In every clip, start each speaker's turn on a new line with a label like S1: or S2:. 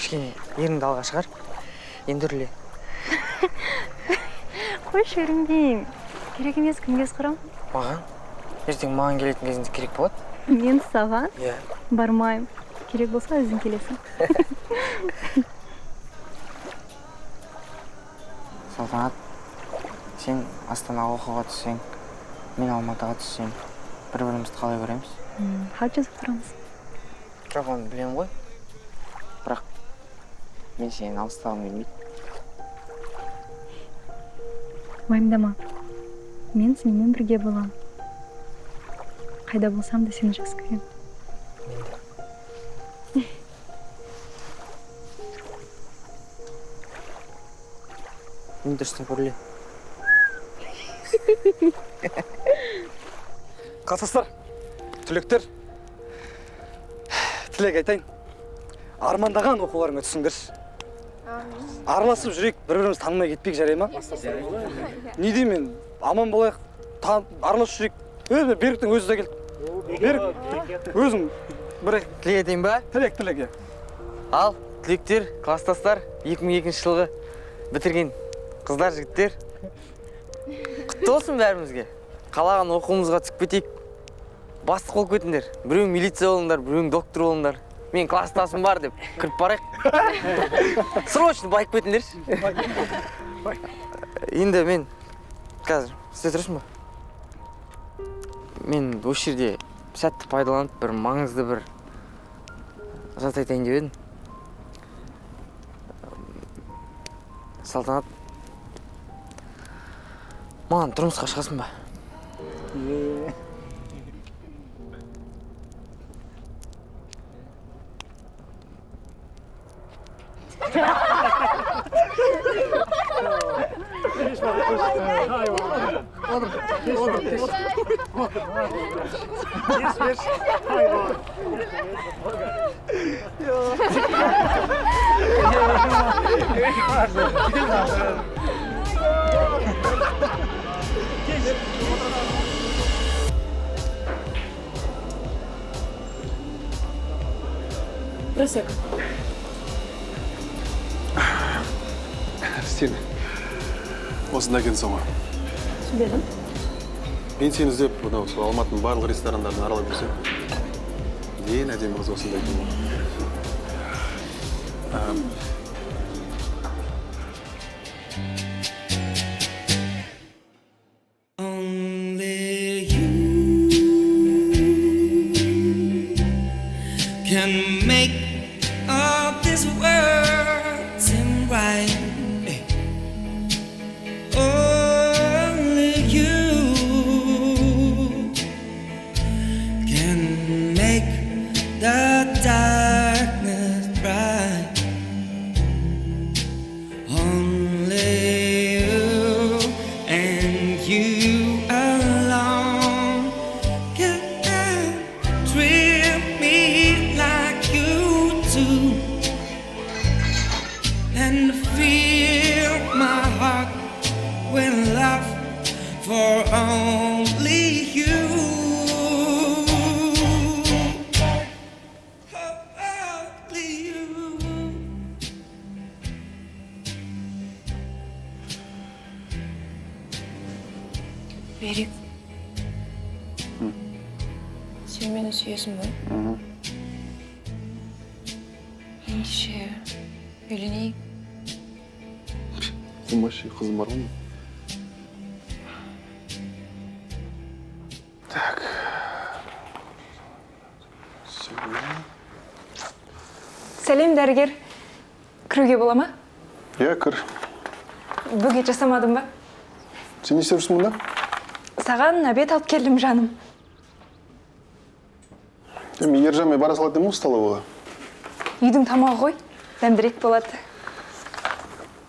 S1: Кішкене еріңді алға шығар. Енді үрле.
S2: Қойшы, ерінбеймін. Керек емес, кімге сұрам?
S1: Маған. Ертең маған келетін кезінде керек болады.
S2: Мен саған?
S1: Иә.
S2: Бармаймын. Керек болса өзің келесің.
S1: Салтанат, сен Астанаға оқуға түссең, мен Алматыға түссем, бір-бірімізді қалай көреміз?
S2: Хат жазып тұрамыз.
S1: Жоқ, оны білемін ғой. Бірақ мен сенен алыстағым келмейді.
S2: Уайымдама. Мен сенімен бірге боламын. Қайда болсам да сені жақсы көремін.
S1: Мен де. Мен дұрыстап үрле.
S3: Класстастар, түлектер, тілек айтайын. Армандаған оқуларыңа түсіңдерші. Араласып жүрейік, бір-бірімізді танымай кетпейік, жарай ма? Не деймін мен, аман болайық, араласып жүрейік. Беріктің өзі де келді. Берік, өзің бір
S1: тілек айтайын ба?
S3: Тілек, тілек, иә.
S1: Ал, түлектер, класстастар, 2002 жылғы бітірген қыздар, жігіттер. Құтты болсын бәрімізге. Қалаған оқуымызға түсіп кетейік. Бастық болып кетіңдер. Біреуің милиция болыңдар, біреуің доктор болыңдар. Мен класстасым бар деп кіріп барайық. Срочно байып кетіңдерші. Енді мен қазір істей тұрсың ба? Мен осы жерде сәтті пайдаланып бір маңызды бір зат айтайын деп едім. Салтанат, маған тұрмысқа шығасың ба?
S4: Просек.
S5: Сен осында екенсің ғой.
S4: Түсінбедім.
S5: Мен сені іздеп, мынау сол Алматының барлық ресторандарын аралап жүрсем, ең әдемі қыз осында екен ғой.
S6: Only you can make all this world seem right. Only you can make the darkness bright. Only you and you alone can thrill me like you do and fill my heart with love for only you. Only you.
S4: Берік. Сен мені сүйесің бе? Ендеше үйленейік.
S5: Қумашы, қызым бар ғой. Так.
S7: Сәлем, дәрігер. Кіруге бола ма?
S5: Иә, кір.
S7: Бөгет жасамадым ба?
S5: Сен не істеп жүрсің мұнда?
S7: Саған обед алып келдім, жаным.
S5: Мен Ержанмен бара салатын едім ғой столовыйға.
S7: Үйдің тамағы ғой, дәмдірек болады.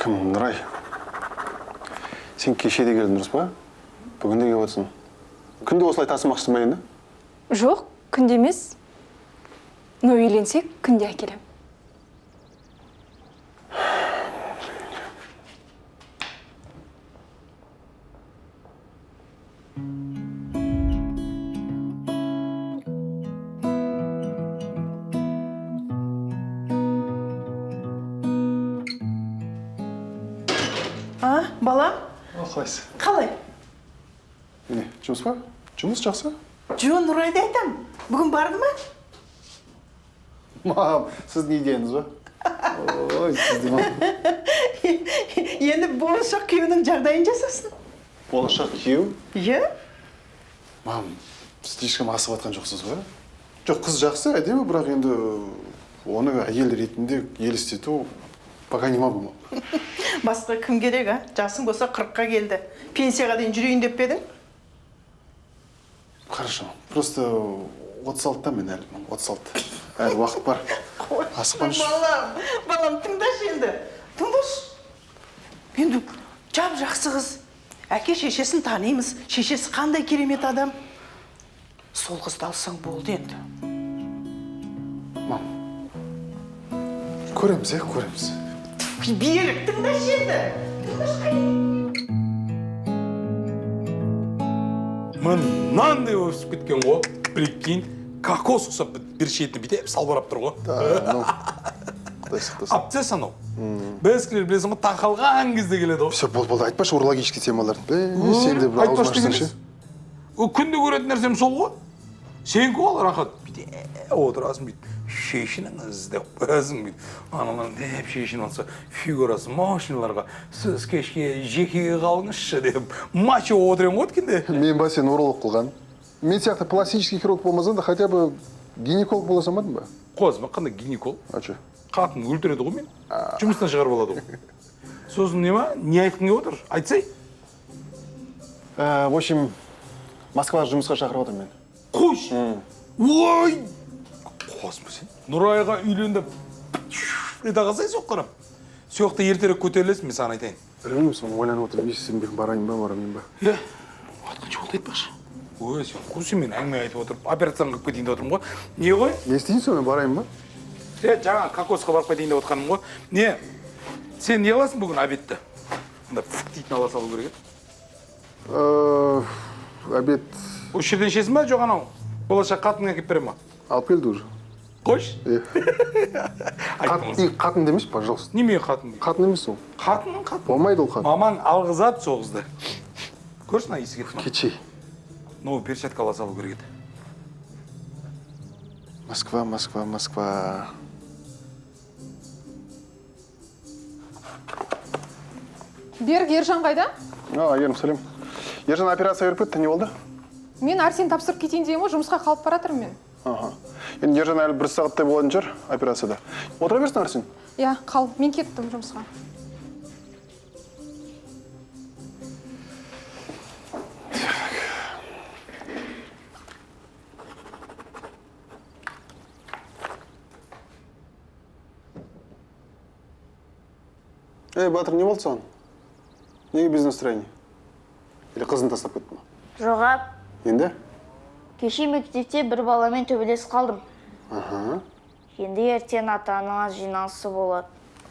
S5: Кім, Нұрай? Сен кеше де келдің, дұрыс па? Бүгін де келіп отырсың. Күнде осылай тасымақшысың ба енді?
S7: Жоқ, күнде емес. Но үйленсек, күнде әкелем.
S8: А, балам,
S5: Қалайсыз?
S8: Қалай?
S5: Не, жұмыс па? Жұмыс жақсы.
S8: Жо, Нұрайды айтам. Бүгін барды ма?
S5: Мам, сіздің идеяңыз ба? Ой, сіздің мам.
S8: Енді болашақ күйеуінің жағдайын жасасын.
S5: Болашақ күйеу?
S8: Иә?
S5: Мам, слишком асып жатқан жоқсыз ба? Жоқ, қыз жақсы, әдемі, бірақ енді оны әйел ретінде елестету пока не могу, мам.
S8: Басқа кім керек, а? Жасың болса 40-қа келді. Пенсияға дейін жүрейін деп пе едің?
S5: Хорошо, просто 36-та мен әлі, мам, 36. Әлі уақыт бар. Асықпаңызшы.
S8: Балам, балам, тыңдашы енді. Тыңдашы. Енді жап жақсы қыз. Әке шешесін танимыз. Шешесі қандай керемет адам. Сол қызды алсаң болды енді.
S5: Мам, көреміз, иә, көреміз.
S8: Берік, тыңдашы енді. Тыңдашы.
S9: Мынандай өсіп кеткен ғой, прикинь, кокос ұқсап бір шетін бүйтіп салбырап тұр ғой.
S5: Да, ну, құдай сақтасын.
S9: Абсцесс анау. Біздікілер, білесің ғой, тақалған кезде келеді ғой.
S5: Все, болды, болды, айтпашы урологический темаларды. Бе, сен де бір аузын
S9: Айтпашы деген
S5: ашсаң ше.
S9: емес. О, күнде көретін нәрсем сол ғой. Сенікі ол рахат. Бүйтіп отырасың, бүйтіп шешініңіз деп қоясың бүйтіп. Аналар деп шешініп алса, фигурасы мощныйларға сіз кешке жекеге қалыңызшы деп мачо болып отырамын ғой өткенде.
S5: Мен ба сені уролог қылған? Мен сияқты пластический хирург болмасаң да, хотя бы гинеколог бола алмадың ба?
S9: Қозма, қандай гинеколог?
S5: А че?
S9: Қатын өлтіреді ғой мен. Жұмыстан шығарып алады ғой. Сосын не ма? Не айтқың келіп отыр? Айтсай.
S5: В общем, Москваға жұмысқа шақырып отыр мені.
S9: Қойшы. Ой! Қосма сен. Нұрайға үйлендіп. Ете қалсай соқ қарап. Сол жақта ертерек көтерілесің, мен саған айтайын.
S5: Білмеймін, соны ойланып отырмын. Не істесем, барайын ба, бармайын ба?
S9: Е, атқанша болды айтпақшы. Ой, сен қой, сен мен әңгіме айтып отырып, операцияны қылып кетейін деп отырмын ғой. Не ғой?
S5: Не істейін сонымен, барайын ба?
S9: Е, жаңа кокосқа барып кетейін деп отқаным ғой. Не? Сен не аласың бүгін обедті? Мында фук дейтін ала салу керек еді.
S5: Обед
S9: Осы жерден ішесің ба, жоқ анау болашақ қатыныңа әкеліп бере ма?
S5: Алып келді уже.
S9: Қойшы.
S5: Е.
S9: Айттым.
S5: Қатын демеші, пожалуйста.
S9: Немене қатын дейді?
S5: Қатын емес ол.
S9: Қатын, қатын.
S5: Болмайды ол қатын.
S9: Мамаң алғызады сол қызды. Көрші, мына иісі кетті ма?
S5: Кетшей.
S9: Новый перчатка ала салу керек еді.
S5: Москва, Москва, Москва.
S10: Берік, Ержан қайда?
S5: А, Әйгерім, сәлем. Ержан операция беріп кетті, не болды?
S10: Мен Арсен тапсырып кетейін деген ғой, жұмысқа қалып бара жатырмын мен.
S5: Аха. Енді Ержан әлі бір сағаттай болатын шығар операцияда. Отыра берсін, Арсен.
S10: Иә, қал, мен кеттім жұмысқа.
S5: Ей, батыр, не болды саған? Неге без настроения? Или қызын тастап кетті ма?
S11: Жоға.
S5: Енді?
S11: Кеше мектепте бір баламен төбелесіп қалдым.
S5: Аха.
S11: Енді ертең ата-аналар жиналысы болады.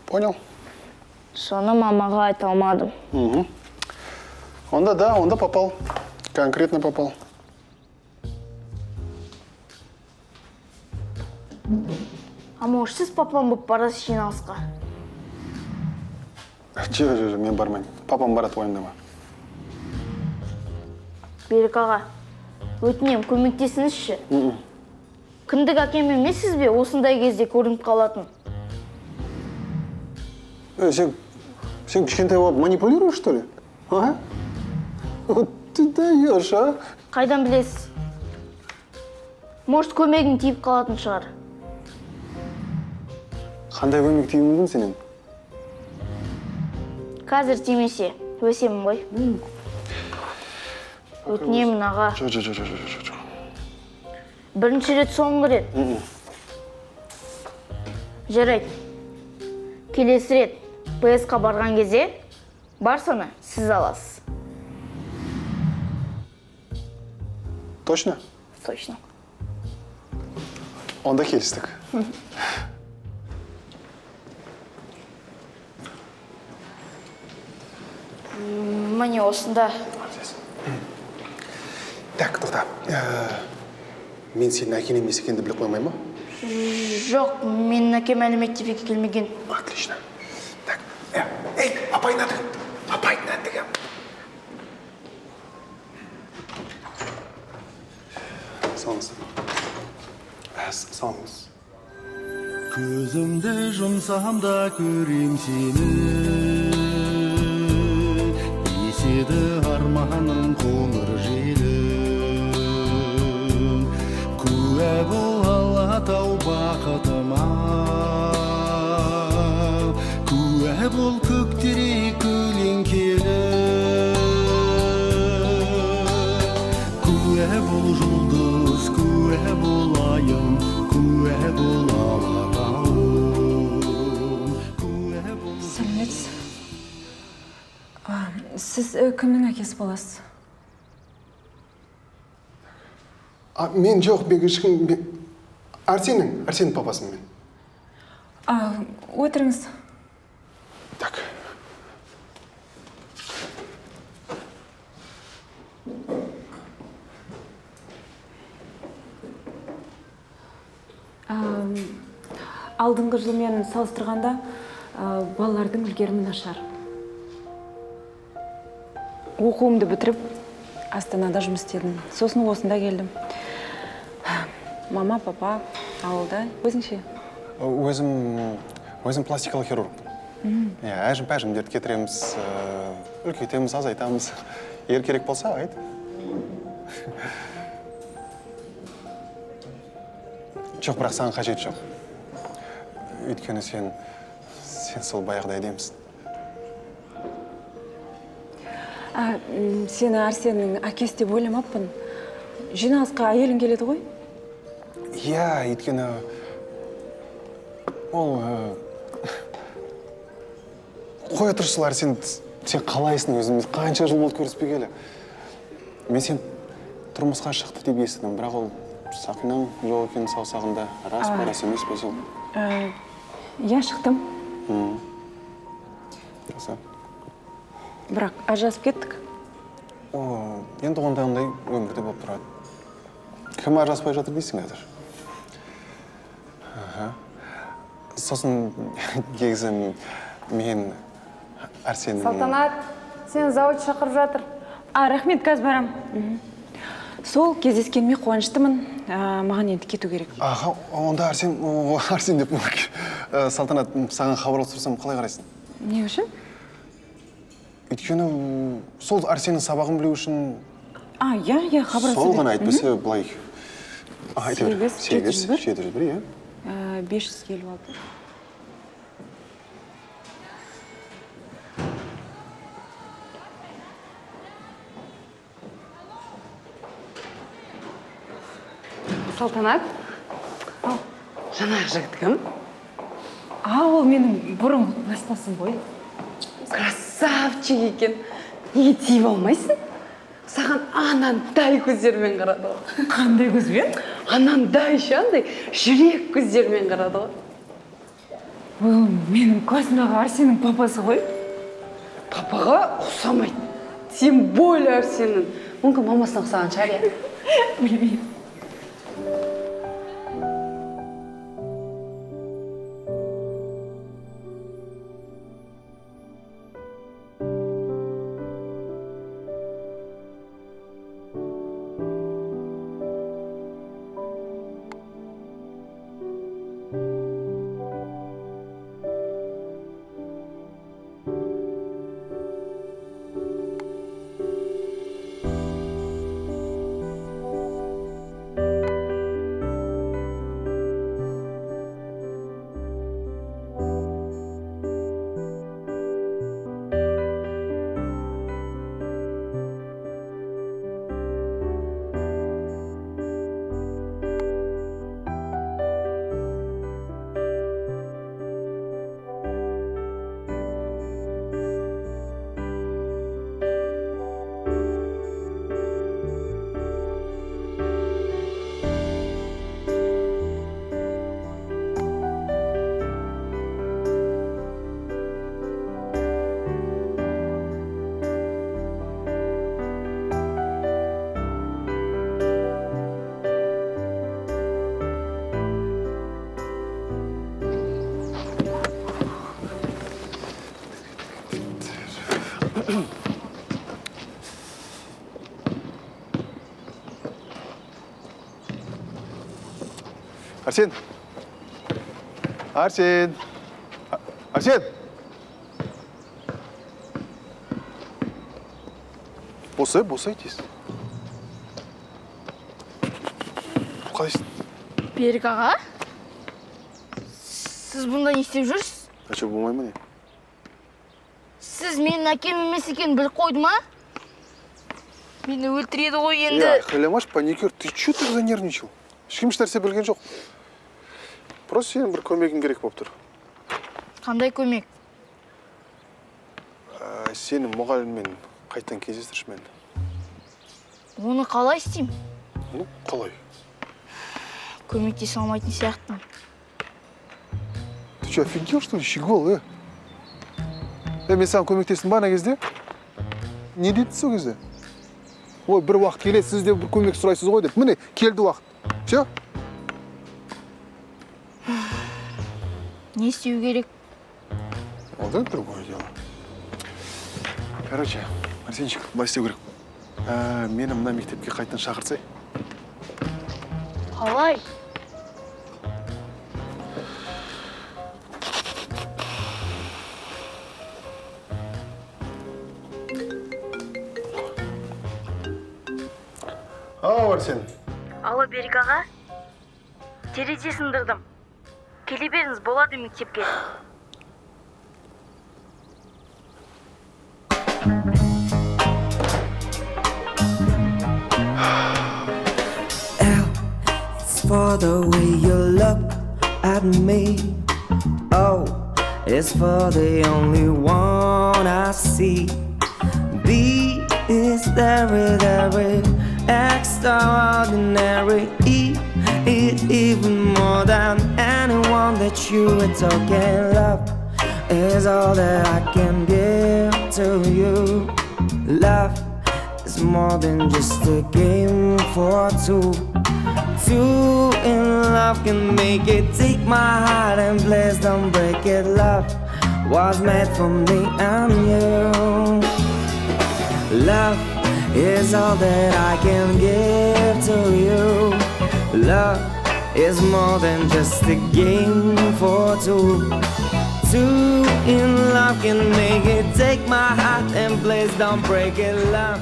S5: Понял.
S11: Соны мамаға айта алмадым.
S5: Угу. Онда да, онда попал. Конкретно попал.
S11: А может, сіз папам болып барасыз жиналысқа?
S5: Жоқ, жоқ, жоқ, мен бармаймын. Папам барады, уайымдама.
S11: Берік аға, өтінем, көмектесіңізші. Кіндік әкем емессіз бе, осындай кезде көрініп қалатын?
S5: Эй, сен кішкентай болып манипулируешь, что ли? А? Вот ты даешь, а?
S11: Қайдан білесіз? Может, көмегің тиіп қалатын шығар.
S5: Қандай көмек тиюі мүмкін сенен?
S11: Қазір тимесе, өсемін ғой. Өтінемін, аға.
S5: Жоқ, жоқ, жоқ, жоқ, жоқ, жоқ.
S11: Бірінші рет, соңғы рет. Жарайды. Келесі рет ПС-қа барған кезде барсаны сіз аласыз.
S5: Точно?
S11: Точно.
S5: Онда келістік.
S11: Міне осында.
S5: Так, тоқта. Мен сенің әкең емес екеніңді біліп қоймай ма?
S11: Жоқ, менің әкем әлі мектепке келмеген.
S5: Отлично. Так, эй, апай надо. Апай. Саламатсыз. Саламатсыз.
S6: Көзімді жұмсам да көрем сені, еседі арманым қоңыр желім. Куә бол Алатау бақытыма, куә бол көктерек көлеңкелі. Куә бол жұлдыз, куә бол айым, куә бол Алатауым. Куә бол...
S7: Сәлеметсіз. Сіз кімнің әкесі боласыз?
S5: А, мен жоқ, мен ешкім... Арсеннің папасымын мен.
S7: Отырыңыз.
S5: Так.
S7: Алдыңғы жылмен салыстырғанда балалардың үлгерімі нашар. Оқуымды бітіріп, Астанада жұмыс істедім. Сосын осында келдім. Мама, папа, ауылда. Өзіңше?
S5: Өзім пластикалық хирургпын. Иә, әжім-пәжімдерді кетіреміз, үлкейтеміз, азайтамыз. Егер керек болса, айт. Жоқ, бірақ саған қажет жоқ. Өйткені сен сол баяғыдай әдемісің.
S7: Сені Арсеннің әкесі деп ойламаппын. Жиналысқа әйелің келеді ғой?
S5: Иә, өйткені ол қоя тұршы, Арсен, сен қалайсың өзің? Қанша жыл болды көріспегелі? Мен сен тұрмысқа шықты деп естідім, бірақ ол сақинаң жоқ екен саусағында. Рас па, рас емес пе сол?
S7: Иә, шықтым.
S5: Жақсы.
S7: Бірақ ажырасып кеттік.
S5: О, енді ондай өмірде болып тұрады. Кім ажыраспай жатыр дейсің қазір? Аха. Сосын негізі мен Арсеннің...
S10: Салтанат, сені завуч шақырып жатыр.
S7: Рахмет, қазір барам. Сол кездескеніме қуаныштымын. Маған енді кету керек.
S5: Аха, онда Арсен, Арсен деп, Салтанат, саған хабарласып тұрсам қалай қарайсың?
S7: Не үшін?
S5: Өйткені сол Арсеннің сабағын білу үшін...
S7: Иә, хабарласа бер.
S5: Сол ғана әйтпесе былай... Айта бер.
S7: 8, 701.
S5: 701, иә.
S7: 556.
S12: Салтанат, жаңағы жігіт кім?
S7: Ол менің бұрынғы кластасым ғой.
S12: Красавчик екен. Неге тиіп алмайсың? Саған анандай көздермен қарады ғой.
S7: Қандай көзбен?
S12: Анандай ше, андай жүрек көздермен қарады ғой.
S7: Ол менің классымдағы Арсеннің папасы ғой.
S12: Папаға ұқсамайды. Тем более Арсеннің. Мүмкін мамасына ұқсаған шығар, иә?
S7: Білмеймін.
S5: Арсен! Арсен! Арсен! Босай, босай тез. Қалайсың?
S11: Берік аға, сіз бұнда не істеп жүрсіз?
S5: А что, болмай ма не?
S11: Сіз менің әкем емес екенін біліп қойды ма? Мені өлтіреді ғой енді.
S5: Е, айқайламашы, паникер, ты чё так занервничал? Ешкім ешнәрсе білген жоқ. Просто сенің бір көмегің керек болып тұр.
S11: Қандай көмек?
S5: Сені мұғаліммен қайтадан кездестірші мені.
S11: Оны қалай істеймін?
S5: Ну, қалай?
S11: Көмектесе алмайтын сияқтымын.
S5: Ты что, офигел, что ли, щегол, э? Мен саған көмектестім ба ана кезде? Не деді сол кезде? Ой, бір уақыт келеді, сіз де бір көмек сұрайсыз ғой деп. Міне, келді уақыт. Все?
S11: Не істеу керек?
S5: Вот это другое дело. Короче, Арсенчик, былай істеу керек. Мені мына мектепке қайтадан шақыртсай.
S11: Қалай?
S5: Ау, Арсен.
S11: Алло, Берік аға. Терезе сындырдым. Келе беріңіз, болады мектепке.
S13: L is for the way you look at me. O is for the only one I see. B is very, very extraordinary. E is even more than anyone that you are talking. Love is all that I can give to you. Love is more than just a game for two. Two in love can make it. Take my heart and please don't break it. Love was made for me and you. Love is all that I can give to you. Love is more than just a game for two. Two in love can make it. Take my heart and please don't break it. Love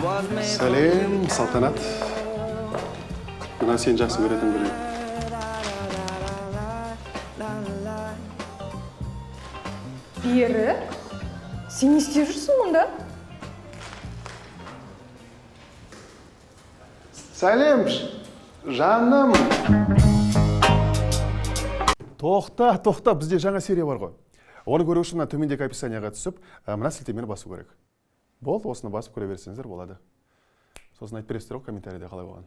S13: was made for
S5: Сәлем, Салтанат. Мына сен жақсы көретін гүлің.
S10: Берік, сен не істеп жүрсің мұнда?
S5: Сәлем, жаным. Тоқта, тоқта, бізде жаңа серия бар ғой. Оны көру үшін мына төмендегі описанияға түсіп, мына сілтемені басу керек. Болды, осыны басып көре берсеңіздер болады. Сосын айтып бересіздер ғой комментарийде қалай болған.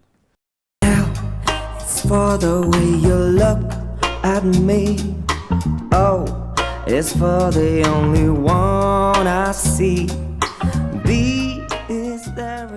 S13: It's for the way you look at me. O is for the only one I see. B is there.